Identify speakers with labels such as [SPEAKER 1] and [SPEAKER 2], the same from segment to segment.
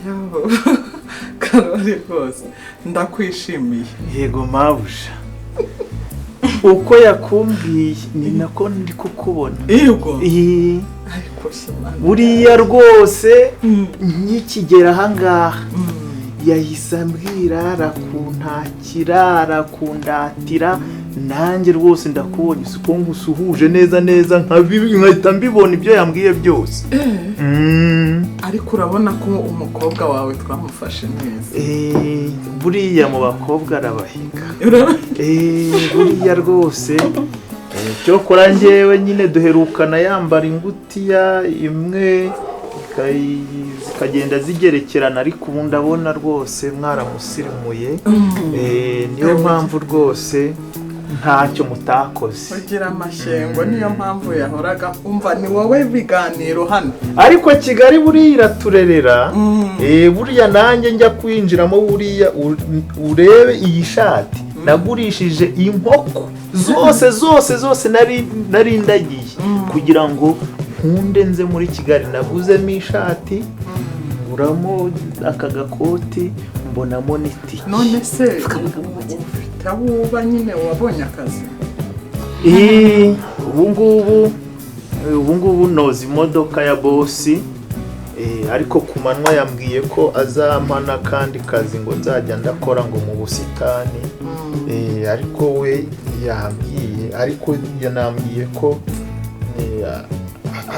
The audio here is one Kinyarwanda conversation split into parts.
[SPEAKER 1] Yo, Karori, rwose ndakwishimiye.
[SPEAKER 2] Yego mabuja, uko yakumbwiye ni nako ndi kukubona.
[SPEAKER 1] Yego.
[SPEAKER 2] Eh,
[SPEAKER 1] ariko se Mana.
[SPEAKER 2] Buriya rwose nkikigera ahangaha yahise ambwira, arakuntakira, arakundatira. Nanjye rwose ndakubonye, si ko nkusuhuje neza neza nkahita mbibona ibyo yambwiye byose.
[SPEAKER 1] Ariko urabona ko umukobwa wawe twamufashe neza.
[SPEAKER 2] Eh, buriya mu bakobwa arabahiga.
[SPEAKER 1] Urabona?
[SPEAKER 2] Eh, buriya rwose, cyokora njyewe nyine duherukana yambara ingutiya imwe zikagenda zigerekerana, ariko ubu ndabona rwose mwaramusirimuye. Niyo mpamvu rwose ntacyo mutakoze.
[SPEAKER 1] Ugira amashyengo, niyo mpamvu yahoraga umva ni wowe biganiro hano.
[SPEAKER 2] Ariko Kigali buriya iraturerera. Buriya nanjye njya kwinjiramo, buriya urebe iyi shati, nagurishije inkoko zose zose zose nari ndagiye kugira ngo nkunde nze muri Kigali. Naguzemo ishati, nguramo aka gakoti, mbonamo n'itike.
[SPEAKER 1] None se ufite aho uba nyine, wabonye akazi?
[SPEAKER 2] Eh, ubu ngubu noza imodoka ya boss. Ariko ku manywa yambwiye ko azampa n'akandi kazi ngo nzajya ndakora ngo mu busitani. Ariko we yambwiye, ariko yanambwiye ko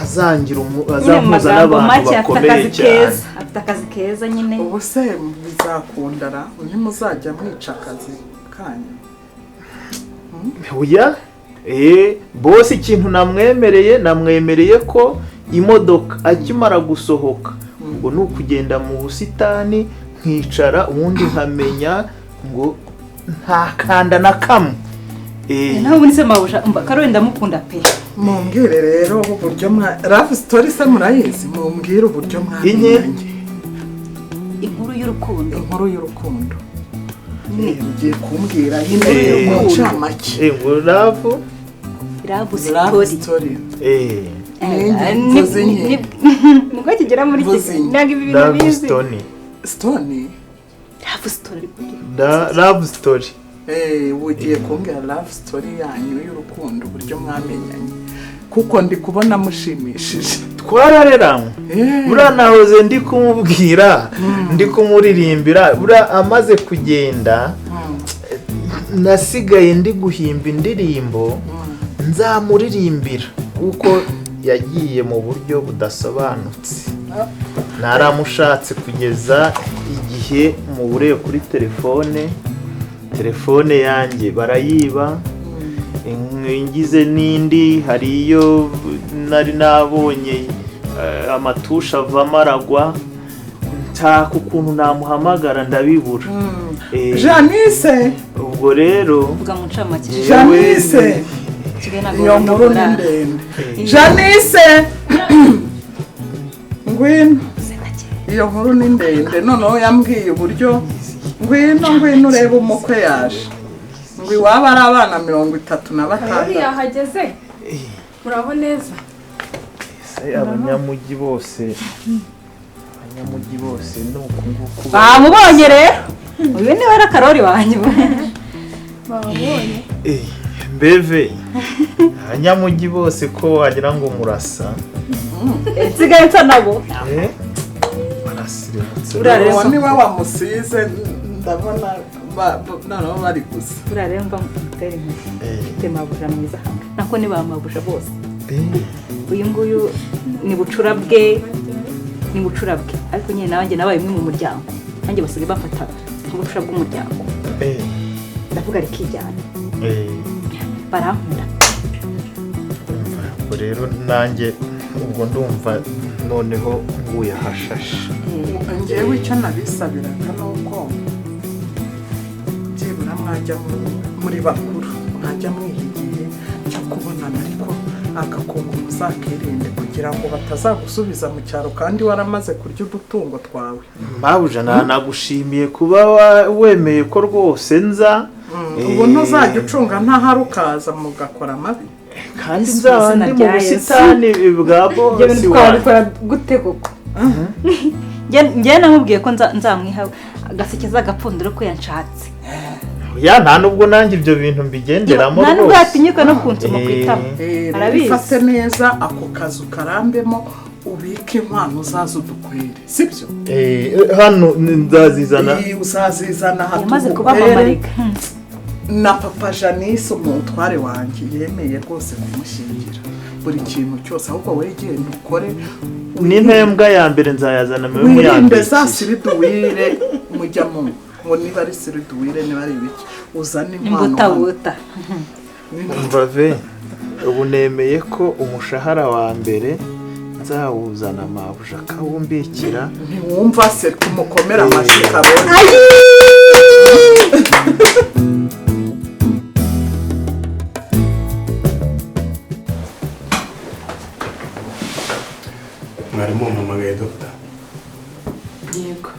[SPEAKER 2] azangira
[SPEAKER 3] Nyine mu
[SPEAKER 2] azampuza
[SPEAKER 3] magambo
[SPEAKER 2] n'abantu
[SPEAKER 3] make, afite
[SPEAKER 2] bakomeye
[SPEAKER 3] akazi
[SPEAKER 2] cyane.
[SPEAKER 3] keza, afite akazi keza nyine.
[SPEAKER 1] Ubu se bizakundara ntimuzajya mwica akazi kanyu?
[SPEAKER 2] Oya, boss ikintu namwemereye ko imodoka akimara gusohoka, ubwo ni ukugenda mu busitani nkicara, ubundi nkamenya ngo nta kanda na kamwe.
[SPEAKER 3] Nawe ubundi se mabuja, umva, Karoli ndamukunda pe.
[SPEAKER 1] Mumbwire rero uburyo mwa love story se murayizi? Mumbwire uburyo
[SPEAKER 2] Inye?
[SPEAKER 1] mwamenyanye.
[SPEAKER 3] Inkuru y'urukundo.
[SPEAKER 1] Inkuru y'urukundo. Ugiye kumbwira nyine mu ncamake.
[SPEAKER 2] Ngo love
[SPEAKER 3] Love
[SPEAKER 1] Love
[SPEAKER 3] story.
[SPEAKER 1] story.
[SPEAKER 3] Ni-
[SPEAKER 1] Mvuze nke.
[SPEAKER 3] Nibwo kigera muri
[SPEAKER 1] Mvuze
[SPEAKER 3] Kigali
[SPEAKER 1] nke.
[SPEAKER 3] ntabwo ibi bintu
[SPEAKER 2] Love
[SPEAKER 3] bizi.
[SPEAKER 2] story.
[SPEAKER 1] Stone.
[SPEAKER 3] Love story.
[SPEAKER 2] Love story.
[SPEAKER 1] Ugiye kumbwira love story yanyu y'urukundo, uburyo mwamenyanye, kuko ndi kubona mushimishije.
[SPEAKER 2] Twarareranywe. Buriya nahoze ndi kumubwira, ndi kumuririmbira. Buriya amaze kugenda nasigaye ndi guhimba indirimbo nzamuririmbira, kuko yagiye mu buryo budasobanutse. Naramushatse kugeza igihe muburiye kuri telefone, telefone yanjye barayiba. Ngize n'indi, hari iyo nari nabonye, amatusha avamo aragwa, nshaka ukuntu namuhamagara ndabibura.
[SPEAKER 1] Janise.
[SPEAKER 2] Ubwo rero
[SPEAKER 3] Vuga mu ncamake.
[SPEAKER 1] Janise.
[SPEAKER 3] Kigali ntabwo
[SPEAKER 1] Iyo nkuru ni
[SPEAKER 3] babona.
[SPEAKER 1] ndende. Janise, ngwino, iyo nkuru ni ndende. Noneho yambwiye uburyo, ngwino, ngwino urebe umukwe yaje, ngo iwabo ari abana mirongo itatu na
[SPEAKER 4] Karori
[SPEAKER 1] batandatu.
[SPEAKER 4] yahageze, muraho neza.
[SPEAKER 2] Ese abanyamujyi bose ni uku nguku?
[SPEAKER 3] Bamubonye rero, uyu niwe ari Karori wanjye.
[SPEAKER 4] Bababonye.
[SPEAKER 2] Mbeve abanyamujyi bose ko wagira ngo murasa?
[SPEAKER 3] Nsigaye nsa nabo.
[SPEAKER 2] Barasirimutse.
[SPEAKER 3] Buriya rero
[SPEAKER 1] Uwo niwe wamusize, ndabona noneho bari gusa.
[SPEAKER 3] Buriya rero mva mutera inkuru. Mfite mabuja mwiza hano, nako ni ba mabuja bose. Uyu nguyu ni bucura bwe, ni bucura bwe, ariko nyine nanjye nabaye umwe mu muryango, nanjye basigaye bafata nk'ubucura bw'umuryango. Ndavuga rikijyana. Barankunda.
[SPEAKER 2] Umva, ubwo rero nanjye ubwo ndumva noneho nguye ahashashe.
[SPEAKER 1] Ngewe icyo nabisabiraga ni uko byibura mwajya muri bakuru, mwajya mwiha igihe cyo kubonana, ariko agakungu muzakirinde kugira ngo batazagusubiza mu cyaro kandi waramaze kurya udutungo twawe.
[SPEAKER 2] Mabuja, nagushimiye kuba wemeye ko rwose nza.
[SPEAKER 1] Ubu ntuzajya ucunga ntahari ukaza mugakora amabi.
[SPEAKER 2] Kandi
[SPEAKER 3] Yesu,
[SPEAKER 2] nzaba
[SPEAKER 3] izina
[SPEAKER 2] ndi mu
[SPEAKER 3] rya Yesu.
[SPEAKER 2] busitani bwa
[SPEAKER 3] Ibyo bintu
[SPEAKER 2] boss wanjye.
[SPEAKER 3] twabikora gute koko? Njye namubwiye ko nzamwiha agaseke z'agapfunduro ko yanshatse.
[SPEAKER 2] Ya nta nubwo nanjye ibyo bintu mbigenderamo
[SPEAKER 3] rwose. Nta nubwo yatinyuka no kunsoma ku itama.
[SPEAKER 1] Arabizi. Fate neza ako kazu karambemo ubike inkwano uzaza udukwere, sibyo?
[SPEAKER 2] Hano nzazizana.
[SPEAKER 1] Uzazizana
[SPEAKER 3] yamaze kubamamarika.
[SPEAKER 1] Na papa Janice umutware wanjye yemeye rwose kumushyingira buri kintu cyose, ahubwo wegere ukore
[SPEAKER 2] n'impembwa ya mbere nzayazana mu ya
[SPEAKER 1] mbere. Za siriduwire mujya mu ngo niba ari siriduwire niba ari ibiki uzane inkwano.
[SPEAKER 3] Imbutabuta.
[SPEAKER 2] Umva ve, ubu nemeye ko umushahara wa mbere nzawuzana mabuja akawumbikira.
[SPEAKER 1] Ntiwumva se kumukomera amashyi Karoli.
[SPEAKER 5] Mwarimu mpamagaye dogita.
[SPEAKER 4] Yego.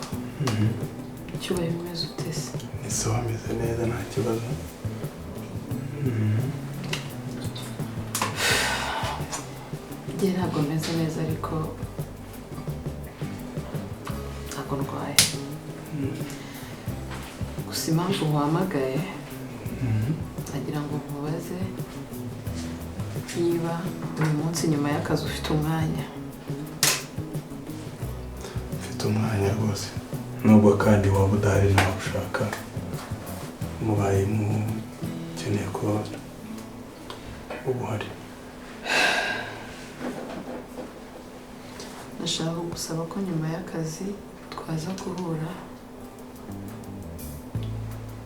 [SPEAKER 4] Cyubahiro umeze ute se?
[SPEAKER 5] Ni sawa, ameze neza nta kibazo.
[SPEAKER 4] Njye ntabwo meze neza ariko ntabwo ndwaye. Gusa impamvu nkuhamagaye nagira ngo nkubaze niba uyu munsi nyuma y'akazi ufite umwanya.
[SPEAKER 5] Mfite umwanya rwose, nubwo kandi waba udahari nawe ushaka mubaye mukeneye ko uba uhari.
[SPEAKER 4] Ndashaka gusaba ko nyuma y'akazi twaza guhura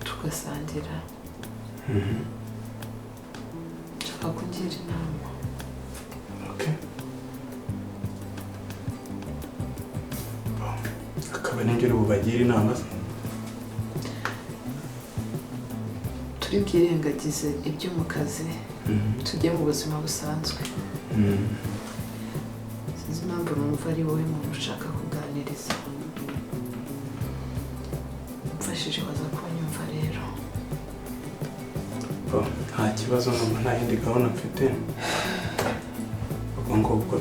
[SPEAKER 4] tugasangira. Nshaka kugira inama.
[SPEAKER 5] Akaba n'ibyo uri bubagire inama se?
[SPEAKER 4] Turi bwirengagize ibyo mu kazi tujye mu buzima busanzwe. Sinzi impamvu numva ari wowe muntu ushaka kuganiriza. Mfashije waza kunyumva rero.
[SPEAKER 5] Nta kibazo, numva nta yindi gahunda mfite. Ubwo ngubwo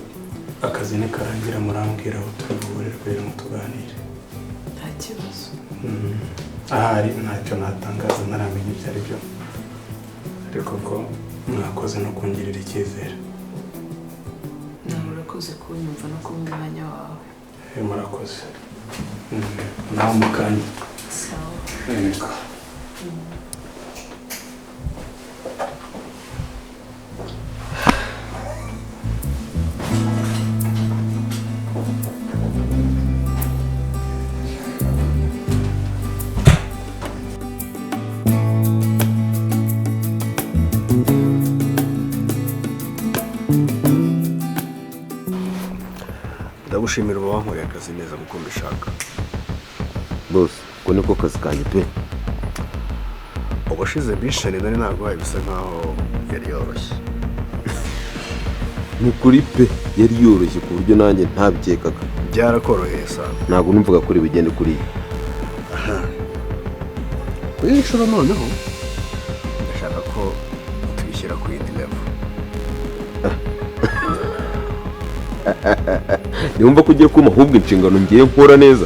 [SPEAKER 5] akazi nikarangira murambwira aho turi buhurire kugira ngo tuganire.
[SPEAKER 4] Nta kibazo.
[SPEAKER 5] Ahari ntacyo natangaza ntaramenya ibyo ari byo, ariko ko mwakoze no kungirira icyizere.
[SPEAKER 4] Nawe urakoze kunyumva no kuba umwanya wawe.
[SPEAKER 5] Murakoze. Nawe mu kanya.
[SPEAKER 4] Sawa.
[SPEAKER 5] Yego.
[SPEAKER 6] Ndagushimira uba wankoreye akazi neza kuko mbishaka.
[SPEAKER 7] Boss, ko niko kazi kanjye pe.
[SPEAKER 6] Ubushize mission nari naguhaye bisa nkaho yari yoroshye.
[SPEAKER 7] Ni kuri pe yari yoroshye ku buryo nanjye ntabyekaga.
[SPEAKER 6] Byarakoroheye sana.
[SPEAKER 7] Ntabwo numvaga kuri bigende kuri iyi.
[SPEAKER 6] Aha. Kuri inshuro noneho ndashaka ko tubishyira ku yindi level.
[SPEAKER 7] Niwumva ko ugiye kumpa ahubwo inshingano ngiye nkora neza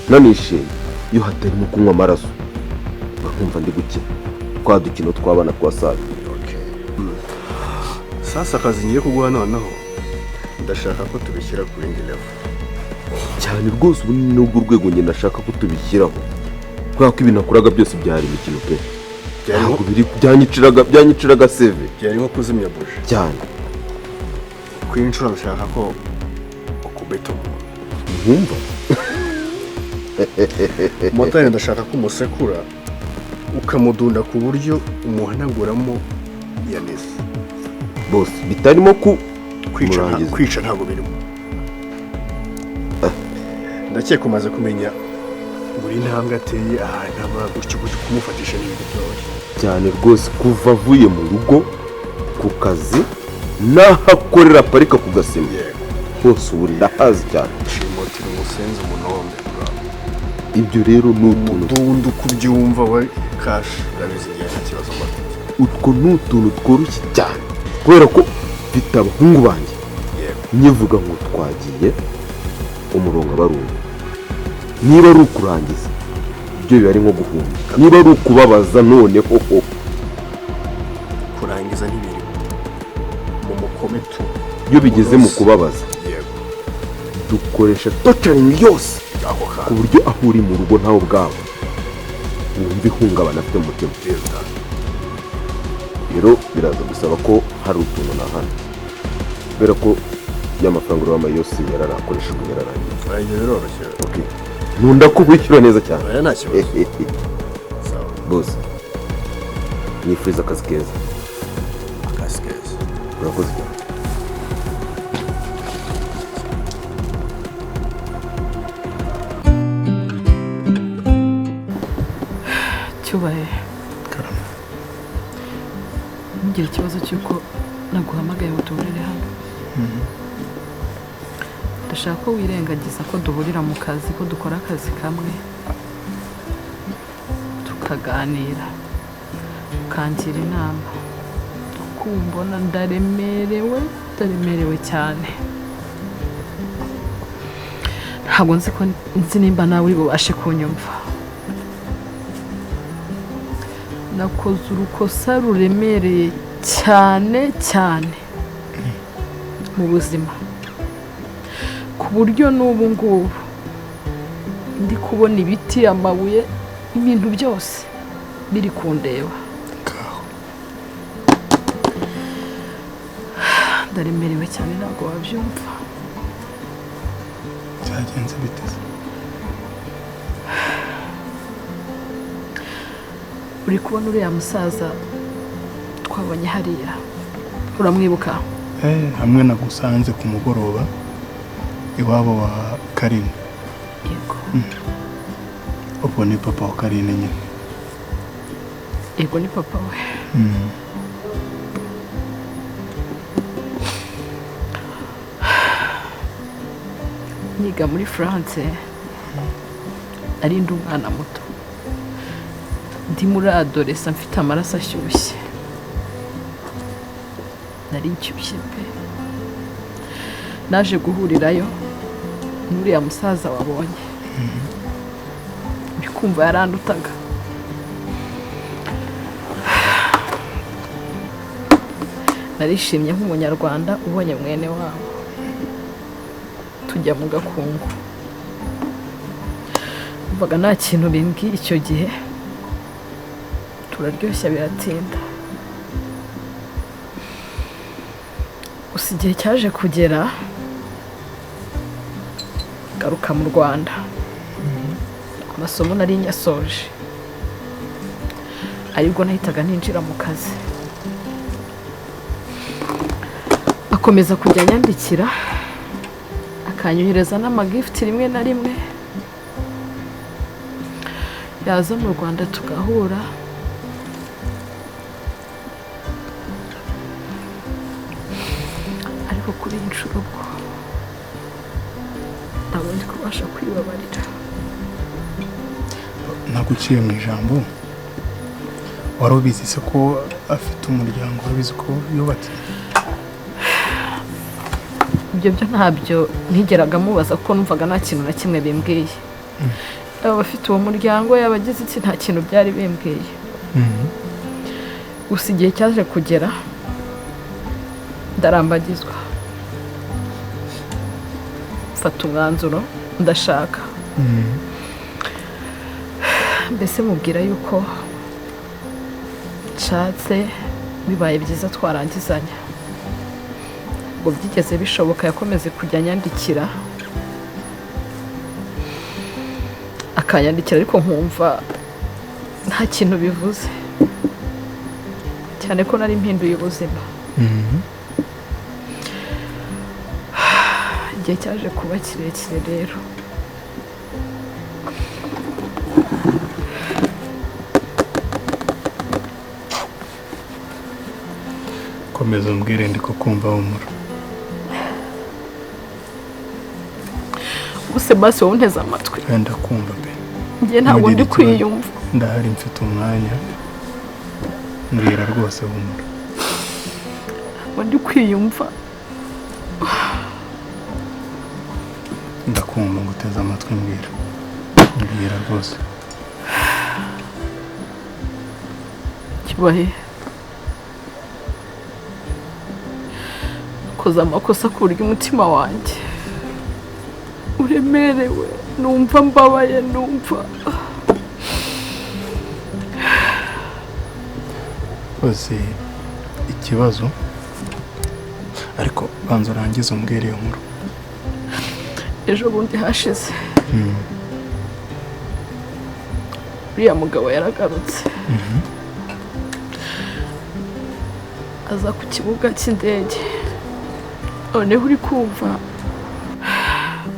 [SPEAKER 7] nanishimye iyo hatarimo kunywa amaraso nkumva ndi gukina twa dukino tw'abana twa saga.
[SPEAKER 6] Sasa akazi ngiye kuguha noneho ndashaka ko tubishyira ku yindi level
[SPEAKER 7] cyane rwose. Ubu ni urwo rwego njye ndashaka ko tubishyiraho kubera ko ibintu nakoraga byose byari imikino pe. Byanyiciraga seve,
[SPEAKER 6] byari nko kuzimya buji
[SPEAKER 7] cyane.
[SPEAKER 6] Ku inshuro ndashaka ko ukubita umuntu
[SPEAKER 7] nkumva
[SPEAKER 6] motari, ndashaka ko umusekura ukamudunda ku buryo umuhanaguramo yaneze.
[SPEAKER 7] Bose bitarimo ku
[SPEAKER 6] kwica ntabwo birimo. Ndakeka umaze kumenya buri ntambwe ateye ahantu aba gutyo gutyo, kumufatisha n'ibintu byoroshye
[SPEAKER 7] cyane rwose. Kuva avuye mu rugo ku kazi n'ahakorera parika ku gasima hose ubu ndahazi cyane.
[SPEAKER 6] Shimotira umusenzi umunombe.
[SPEAKER 7] Ibyo rero ni utuntu
[SPEAKER 6] utuntu kubyumva we cash urabizi igihe nta kibazo mba.
[SPEAKER 7] Utwo ni utuntu tworoshye cyane kubera ko mfite abahungu banjye nyivuga ngo twagiye umurongo abarungu. Niba ari ukurangiza ibyo biba ari nko guhumeka, niba ari ukubabaza noneho
[SPEAKER 6] kurangiza ntibiri mu mukome tu.
[SPEAKER 7] Iyo bigeze mu kubabaza dukoresha torturing yose ku buryo aho uri mu rugo ntawe ubwawe wumva ihungabana afite mu mutima. Rero biraza gusaba ko hari utuntu na hano, kubera ko y'amafaranga urabama yose yararakoreshejwe yararangiye.
[SPEAKER 6] Ibyo biroroshye.
[SPEAKER 7] Okay. Nkunda ko wishyura neza cyane.
[SPEAKER 6] Oya nta kibazo.
[SPEAKER 7] Bose nifuriza akazi keza.
[SPEAKER 6] Akazi keza.
[SPEAKER 7] Urakoze cyane.
[SPEAKER 4] Cyubahe, ntugire ikibazo cy'uko naguhamagaye ngo duhurire hano. Ndashaka ko wirengagiza ko duhurira mu kazi, ko dukora akazi kamwe, tukaganira, ukangira inama. Kumbona ndaremerewe, ndaremerewe cyane. Ntabwo nzi ko nzi nimba nawe uri bubashe kunyumva. Nakoze urukosa ruremereye cyane cyane mu buzima, ku buryo n'ubu ngubu ndi kubona ibiti, amabuye, ibintu byose biri kundeba. Ndaremerewe cyane, ntabwo wabyumva.
[SPEAKER 5] Byagenze biteze?
[SPEAKER 4] Uri kubona uriya musaza twabonye hariya, uramwibuka?
[SPEAKER 5] Hamwe nagusanze ku mugoroba iwabo wa Karine.
[SPEAKER 4] Yego.
[SPEAKER 5] Ubwo ni papa wa Karine nyine.
[SPEAKER 4] Yego ni papa we. Niga muri France, ari ndi umwana muto, ndi muri adolescence, mfite amaraso ashyushye, nari nshyushye pe. Naje guhurirayo n'uriya musaza wabonye, uri kumva yarandutaga. Narishimye nk'umunyarwanda ubonye mwene wabo, tujya mu gakungu. Mvaga nta kintu bimbwiye icyo gihe, turaryoshya biratinda. Gusa igihe cyaje kugera garuka mu Rwanda, amasomo nari nyasoje, aribwo nahitaga ninjira mu kazi. Akomeza kujya anyandikira, akanyohereza n'amagifuti rimwe na rimwe, yaza mu Rwanda tugahura. Ariko kuri iyi nshuro bwo ntabwo ndi kubasha kwibabarira.
[SPEAKER 5] Naguciye mu ijambo, wari ubizi se ko afite umuryango, wari ubizi ko yubatse?
[SPEAKER 4] Ibyo byo ntabyo ntigeraga mubaza, kuko numvaga nta kintu na kimwe bimbwiye. Yaba abafite uwo muryango, yaba agize iki, nta kintu byari bimbwiye. Gusa igihe cyaje kugera ndarambagizwa, mfata umwanzuro, ndashaka. Mbese mubwira yuko nshatse, bibaye byiza twarangizanya. Ngo byigeze bishoboka, yakomeze kujya anyandikira, akanyandikira, ariko nkumva nta kintu bivuze, cyane ko nari mpinduye ubuzima. Igihe cyaje kuba kirekire rero,
[SPEAKER 5] komeza umbwire, ndi kukumva humura.
[SPEAKER 4] Ubuse basi wowe unteze amatwi.
[SPEAKER 5] Ndakumva pe.
[SPEAKER 4] Njye ntabwo ndi kwiyumva.
[SPEAKER 5] Ndahari mfite umwanya, mbwira rwose humura.
[SPEAKER 4] Ntabwo ndi kwiyumva.
[SPEAKER 5] Ndakumva, nguteze amatwi, mbwira. Mbwira rwose.
[SPEAKER 4] Kibahe, nakoze amakosa ku buryo umutima wanjye uremerewe, numva mbabaye, numva
[SPEAKER 5] Rwose ikibazo, ariko banza urangize umbwire iyo nkuru.
[SPEAKER 4] Ejo bundi hashize uriya mugabo yaragarutse, aza ku kibuga cy'indege. Noneho uri kumva,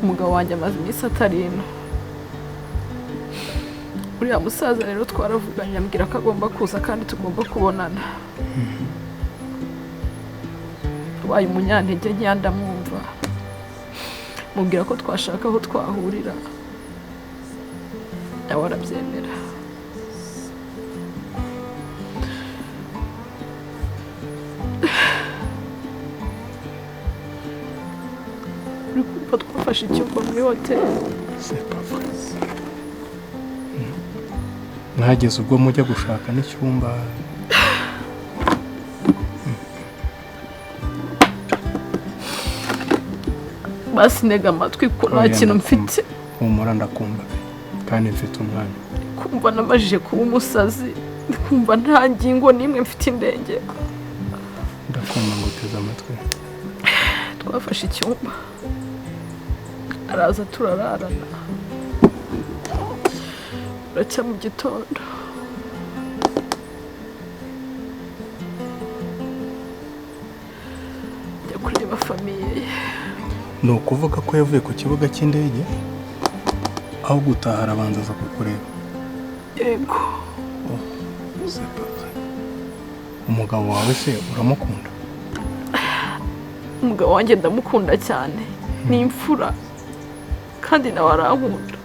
[SPEAKER 4] umugabo wanjye amaze iminsi atari ino. Uriya musaza rero twaravuganye, ambwira ko agomba kuza kandi tugomba kubonana. Abaye umunyantege nkeya ndamwumva, mubwira ko twashaka aho twahurira, nawe arabyemera. Uri kumva, twafashe icyumba muri hoteli.
[SPEAKER 5] C'est pas vrai. Mwageze ubwo mujya gushaka n'icyumba?
[SPEAKER 4] Basi ntega amatwi ko nta
[SPEAKER 5] Oya,
[SPEAKER 4] kintu
[SPEAKER 5] ndakumva.
[SPEAKER 4] mfite.
[SPEAKER 5] Humura, ndakumva pe, kandi mfite umwanya.
[SPEAKER 4] Kumva namajije kuba umusazi, kumva nta ngingo n'imwe mfite indenge.
[SPEAKER 5] Ndakumva, nguteze amatwi.
[SPEAKER 4] Twafashe icyumba, araza turararana, buracya mu gitondo. Njya kureba famille ye.
[SPEAKER 5] Ni ukuvuga ko yavuye ku kibuga cy'indege, aho gutaha arabanza aza kukureba?
[SPEAKER 4] Yego.
[SPEAKER 5] C'est pas vrai. Umugabo wawe se uramukunda?
[SPEAKER 4] Umugabo wanjye ndamukunda cyane, ni imfura kandi nawe arankunda.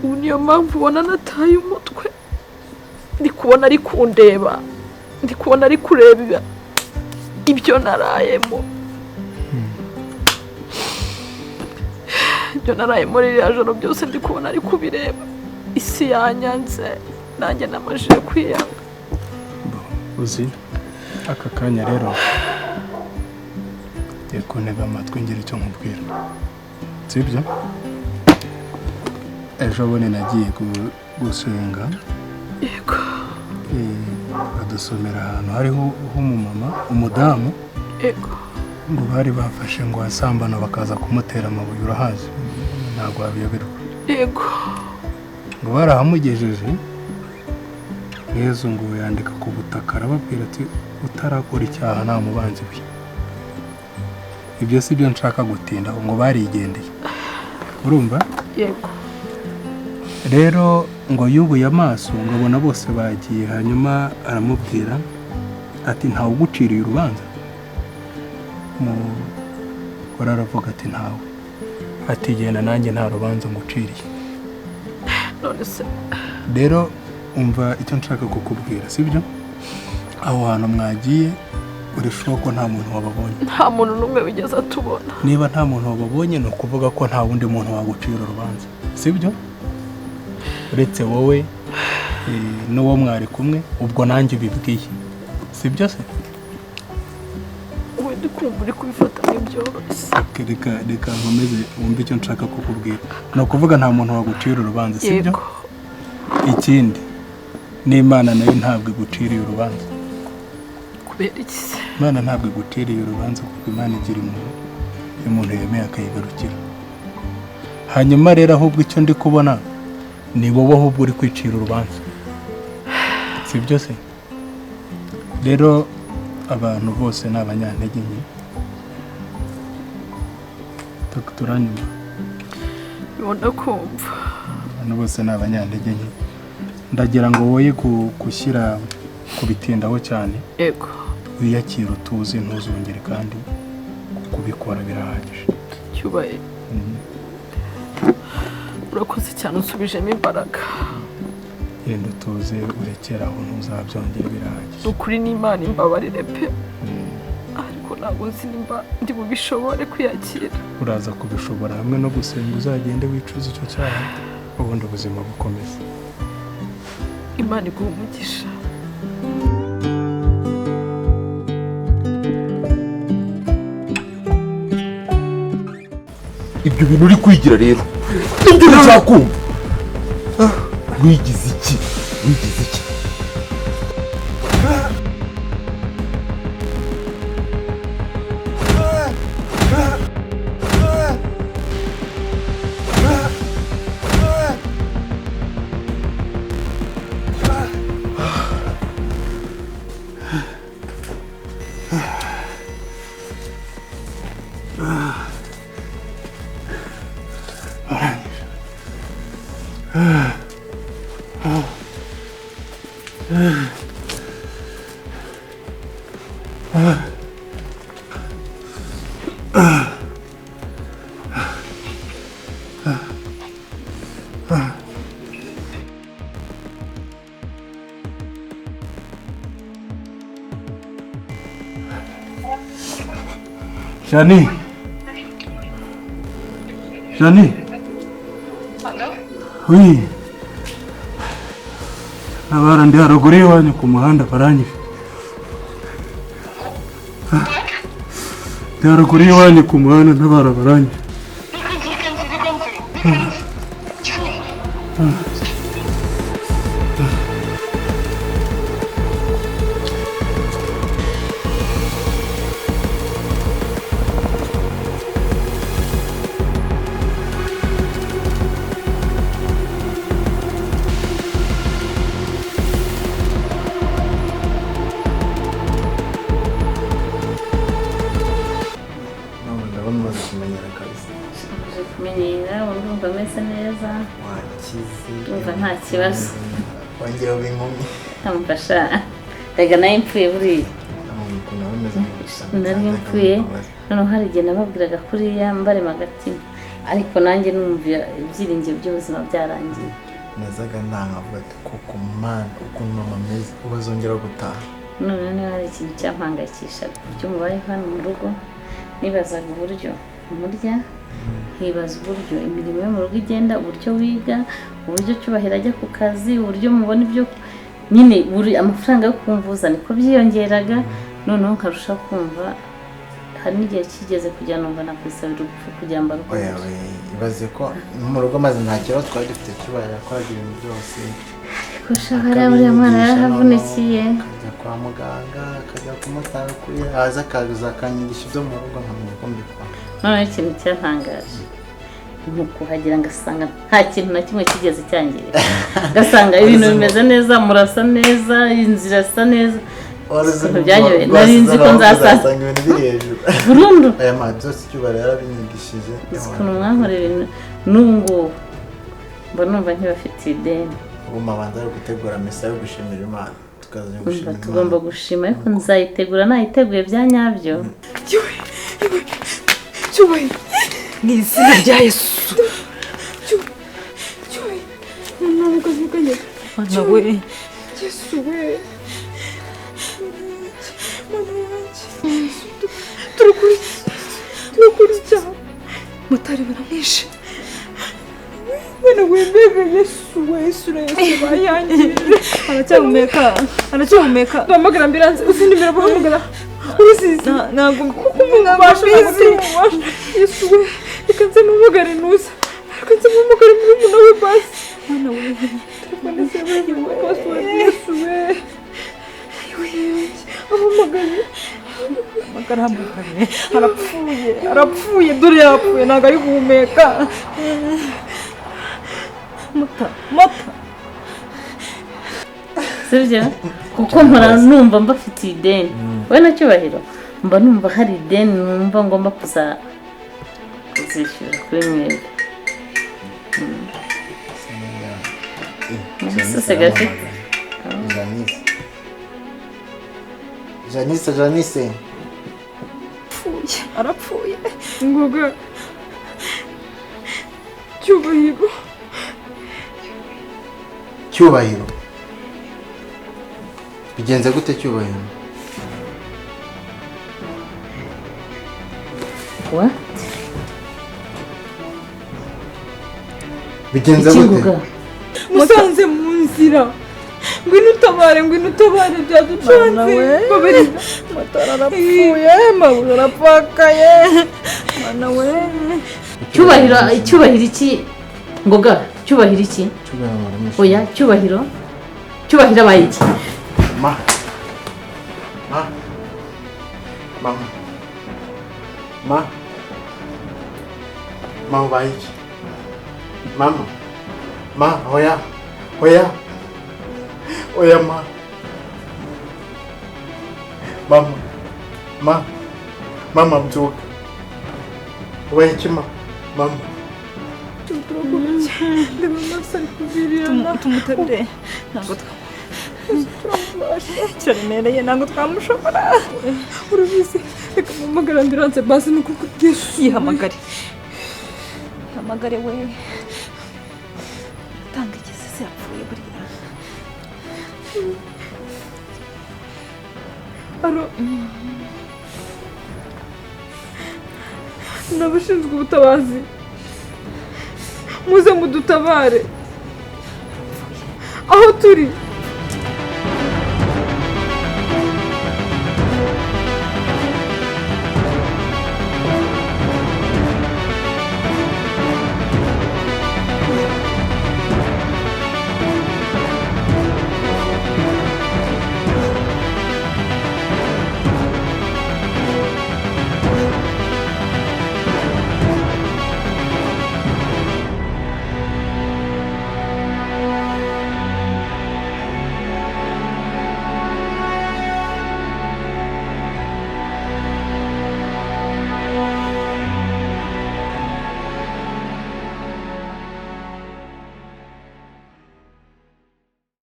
[SPEAKER 4] Ubu niyo mpamvu ubona nataye umutwe. Ndi kubona ari kundeba, ndi kubona ari kureba ibyo narayemo, ibyo narayemo ririya joro byose, ndi kubona ari kubireba. Isi yanyanze, nanjye namajije kwiyanga.
[SPEAKER 5] Uzi aka kanya rero ngiye kuntega amatwi ngira icyo nkubwira, sibyo? Ejo bundi nagiye gusenga.
[SPEAKER 4] Yego.
[SPEAKER 5] Badusomera ahantu hariho h'umumama, umudamu, ngo bari bafashe ngo asambana, bakaza kumutera amabuye. Urahazi, ntabwo wabiyoberwa?
[SPEAKER 4] Yego.
[SPEAKER 5] Ngo barahamugejeje, Yezu ngo yandika ku butaka, arababwira ati: "Utarakora icyaha nta mubanzi we." Ibyo si byo nshaka gutindaho. Ngo barigendeye, urumva?
[SPEAKER 4] Yego.
[SPEAKER 5] Rero ngo yubuye amaso ngo abona bose bagiye, hanyuma aramubwira ati: "Ntawe uguciriye urubanza?" Umugore aravuga ati: "Ntawe." Ati: "Genda, nanjye nta rubanza nguciriye."
[SPEAKER 4] None se?
[SPEAKER 5] Rero umva icyo nshaka kukubwira, sibyo? Aho hantu mwagiye, urushaho ko nta muntu wababonye?
[SPEAKER 4] Nta muntu n'umwe wigeze atubona.
[SPEAKER 5] Niba nta muntu wababonye, ni ukuvuga ko nta wundi muntu wagucira urubanza, sibyo? Uretse wowe n'uwo mwari kumwe. Ubwo nanjye ubibwiye, sibyo se?
[SPEAKER 4] Wenda ukumva uri kubifata nk'ibyoroshye.
[SPEAKER 5] Okay, reka reka nkomeze wumve icyo nshaka kukubwira. Ni ukuvuga nta muntu wagucira urubanza, sibyo?
[SPEAKER 4] Yego.
[SPEAKER 5] Ikindi, n'Imana nayo ntabwo iguciriye urubanza.
[SPEAKER 4] Kubera iki se?
[SPEAKER 5] Imana ntabwo iguciriye urubanza kuko Imana igira impuhwe iyo umuntu yemeye akayigarukira. Hanyuma rero ahubwo icyo ndi kubona ni wowe ahubwo uri kwicira urubanza, si byo se? Rero abantu bose ni abanyantege nke. Turanyuma?
[SPEAKER 4] Ubona kumva.
[SPEAKER 5] Abantu bose ni abanyantege nke. Ndagira ngo woye gushyira kubitindaho cyane.
[SPEAKER 4] Yego.
[SPEAKER 5] Wiyakire, utuze, ntuzongere kandi kubikora, birahagije.
[SPEAKER 4] Cyubaye, urakoze cyane, unsubijemo imbaraga.
[SPEAKER 5] Genda utuze, urekere aho, ntuzabyongere, birahagije.
[SPEAKER 4] Ukuri n'Imana imbabarire pe, ariko ntabwo nzi nimba ndi bubishobore kwiyakira.
[SPEAKER 5] Uraza kubishobora hamwe no gusenga, uzagende wicuza icyo cyaha. Ubundi ubuzima bukomeza.
[SPEAKER 4] Imana iguha umugisha.
[SPEAKER 7] Ibyo bintu uri kwigira rero ibyo nzakumva. Wigize iki? Wigize iki?
[SPEAKER 5] Jani, Jani. Oui. Nabara ndi haruguru y'iwanyu ku muhanda baranyishe. Ndi haruguru y'iwanyu ku muhanda ntabara baranyishe.
[SPEAKER 8] Amfasha rega nayo mpfuye buriya nari mpfuye. Noneho hari igihe nababwiraga kuriya mbarema agatima, ariko nanjye numva ibyiringiro by'ubuzima byarangiye.
[SPEAKER 2] Nazaga ntangavuga ati koko Mana ukuntu mama ameze ubazongera gutaha.
[SPEAKER 8] None niba hari ikintu cyampangayikishaga uburyo mubayeho hano mu rugo, nibazaga uburyo murya, nkibaza uburyo imirimo yo mu rugo igenda, uburyo wiga, uburyo Cyubahiro ajya ku kazi, uburyo mubona ibyo nyine buri amafaranga yo kumvuza niko byiyongeraga. Noneho nkarushaho kumva hari n'igihe kigeze kugira numva nakwisabira urupfu kugira ngo mbarukore.
[SPEAKER 2] Ibaze ko mu rugo maze nta kibazo twari dufite, Cyubahiro yakoraga ibintu byose.
[SPEAKER 8] Ariko shaka uriya mwana yarahavunikiye,
[SPEAKER 2] akajya kwa muganga, akajya kumutara kuri haza akaza akanyigisha ibyo mu rugo nkamenya ko mbikora.
[SPEAKER 8] Noneho ikintu cyantangaje ni ukuhagera ngasanga nta kintu na kimwe kigeze cyangirika, ngasanga ibintu bimeze neza, murasa neza, inzira irasa neza. Nari nzi ko nzasanga
[SPEAKER 2] ibintu biri hejuru
[SPEAKER 8] burundu.
[SPEAKER 2] Aya ma byose Cyubahiro yarabinyigishije.
[SPEAKER 8] Ukuntu mwankorera ibintu n'ubu ngubu mba numva nkibafitiye ideni.
[SPEAKER 2] Ubu mabanza ari gutegura misa yo gushimira Imana, tukaza gushimira Imana.
[SPEAKER 8] Tugomba gushima ariko nzayitegura nayiteguye bya nyabyo.
[SPEAKER 4] Cyubahiro ni izina rya Yesu.
[SPEAKER 3] Mana we,
[SPEAKER 4] Yesu we, Mana yanjye, turakora icyaha, motari baramwishe. Mana we, mbega Yesu we, Yesu na Yesu bayangije.
[SPEAKER 3] Aracyahumeka, aracyahumeka.
[SPEAKER 4] Duhamagara ambilanse, uzi nimero bahamagara? Uruzizi
[SPEAKER 3] ntabwo
[SPEAKER 4] mubasha, ntabwo Yesu we, reka nze mpamagare Nuza, reka nze mpamagare murumuna we basi. Mana we, telefone ze we, password Yesu we. Ahamagaye,
[SPEAKER 3] ahamagaye, arapfuye, arapfuye, dore yapfuye, ntabwo ari guhumeka. Mata, mata.
[SPEAKER 8] Sibyo? Kuko mpora numva mbafitiye ideni. We na Cyubahiro mba numva hari ideni numva ngomba kuzishyura kuri mwebwe.
[SPEAKER 2] Janice, Janice.
[SPEAKER 4] Arapfuye. Ngoga. Cyubahiro.
[SPEAKER 2] Cyubahiro. Bigenze gute Cyubahiro?
[SPEAKER 8] What?
[SPEAKER 9] Bigenze gute?
[SPEAKER 8] Ikinguga.
[SPEAKER 4] Musanze mu nzira. Ngwino utabare, ngwino utabare, byaducanze. Babarira.
[SPEAKER 10] Matara arapfuye, mabuja arapfakaye. Mana we.
[SPEAKER 8] Cyubahiro, cyubahiro iki? Ngoga, cyubahiro iki? Oya, cyubahiro. Cyubahiro abaye iki?
[SPEAKER 9] Ma. Ma. Mama. Ma. Mama ubaye iki? Mama. Ma, oya. Oya. Oya ma. Mama. Ma. Mama mbyuka. Ubaye iki ma? Mama.
[SPEAKER 4] Ndeba amaso ari kuvirirana.
[SPEAKER 10] Tumuterure. Ntabwo kiraremereye, ntabwo twamushobora.
[SPEAKER 4] Urabizi, reka mpamagare ambulance basi nuko kubwishyu.
[SPEAKER 10] Yihamagare. Yihamagare we. Tanga igisese yapfuye buriya.
[SPEAKER 4] Aro. N'abashinzwe ubutabazi. Muze mudutabare. Aho turi.